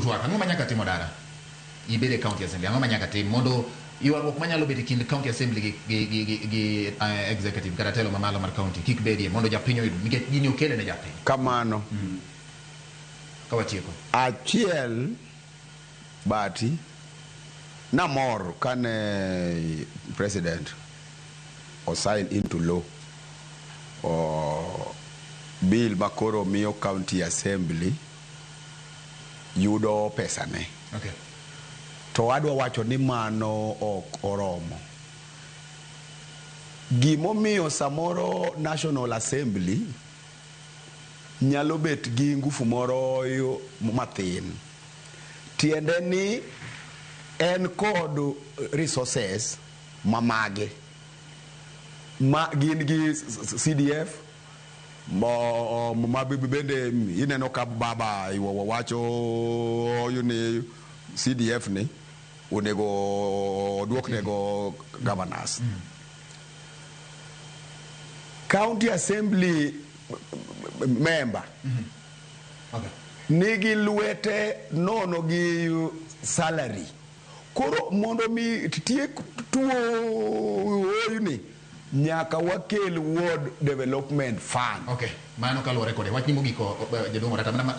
Twak, ang'o ma nyaka timo dara ibed e county assembly? Ang'o ma nyaka tim mondo ywaruok manyalo bet e kind county assembly gi executive kata telo mamalo mar county kik bedie, mondo japiny oyud, nikech gini okele ne japiny? Kamano. Ka watieko. Achiel bati namor kane president osign into law o bill makoro miyo county assembly yudo pesane. To adwa wacho ni mano ok oromo. Gimomiyo samoro National Assembly nyalo bet gi ngufu moro mathin, tiende ni en kod resources mamage ma gin gi CDF mo ma bende ineno ka baba wacho ni CDF ni onego duoknego governors. County assembly member nigi lwete nono gi salary. Koro mondo mi tiek tuo ni, nyaka wakel ward development fund. Okay, mano kaluwore kode wach ni mogik, jaduong' Orata mana.